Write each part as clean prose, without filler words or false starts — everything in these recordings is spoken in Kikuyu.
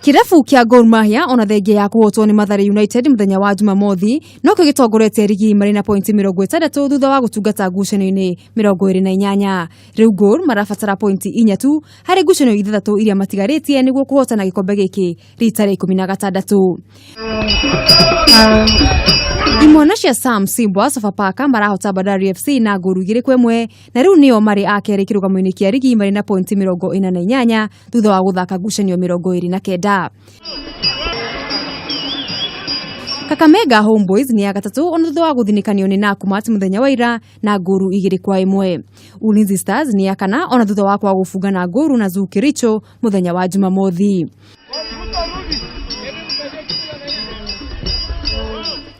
Kĩrabu kĩa Gor Mahia ona thengia ya kũhotwo nĩ Mathare United mũthenya wa Jumamothi nokĩo gĩtongoretie rigi marĩ na pointi 60 thutha wa gũtungata ngucanio-inĩ 28. Rĩu Gor marabatara pointi inya tu harĩ ngucanio ithathatũ iria matigarĩtie nĩguo kũhotana gĩkombe gĩkĩ rita rĩa 16. Imwana cia Sam Simbwa Sofapaka marahota Bandari FC na ngũru 2-1 na rĩu nĩo marĩ a kerĩ kĩrũgamo-inĩ kĩa rigi marĩ na pointi 48 thutha wa gũthaka ngucanio 29. Kakamega Homeboys nĩ ya gatatũ ona thutha wa gũthinĩkanio nĩ Nakumatt mũthenya wa ira na ngũru 2-1. Ulinzi Stars nĩ ya kana ona thutha wa kwaga gũbunga na ngũru na Zoo Kericho mũthenya wa Jumamothi.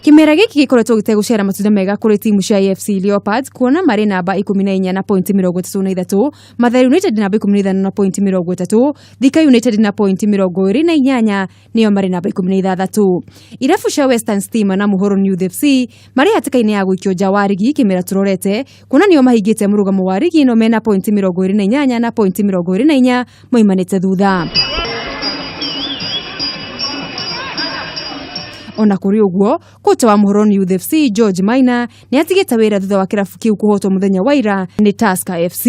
Kĩmera gĩkĩ gĩkoretwo gĩtegũciara matunda mega kũrĩ timu cia AFC Leopards kuona marĩ namba 14 na pointi 33, Mathare United namba 15 na pointi 30, Thika United na pointi 28 nĩo marĩ namba 16. Irabu cia Western Stima na Muhoroni Youth FC marĩ hatĩka-inĩ ya gũikio nja wa rigi kĩmera tũrorete kuona nĩo mahingĩte mũrũgamo wa rigi ĩno mena pointi 28 na pointi 24 moimanĩte thutha. Ona kũrĩ ũguo, kocha wa Muhoroni Youth FC George Maina nĩ atigĩte wĩra thutha wa kĩrabu kĩu kũhotwo mũthenya wa ira nĩ Tusker FC.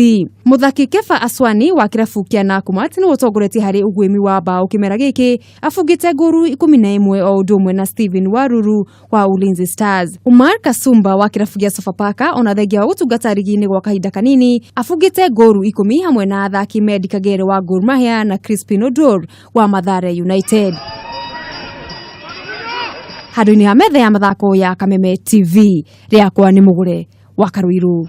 Mũthaki Kefa Aswani wa kĩrabu kĩa Nakumatt nĩwe ũtongoretie harĩ ũguĩmi wa mbaũ kĩmera gĩkĩ abungĩte ngũru 11 o ũndũ ũmwe na Steven Waruru wa Ulinzi Stars. Umar Kasumba wa kĩrabu gĩa Sofapaka ona thengia wa gũtungata rigi-inĩ gwa kahinda kanini abungĩte ngũru 10 hamwe na athaki Medi Kagere wa Gor Mahia na Crispin Oduor wa Mathare United. Handũ-inĩ ha metha ya mathako ya Kameme TV, rĩakwa nĩ Mũgũre wa Karũirũ.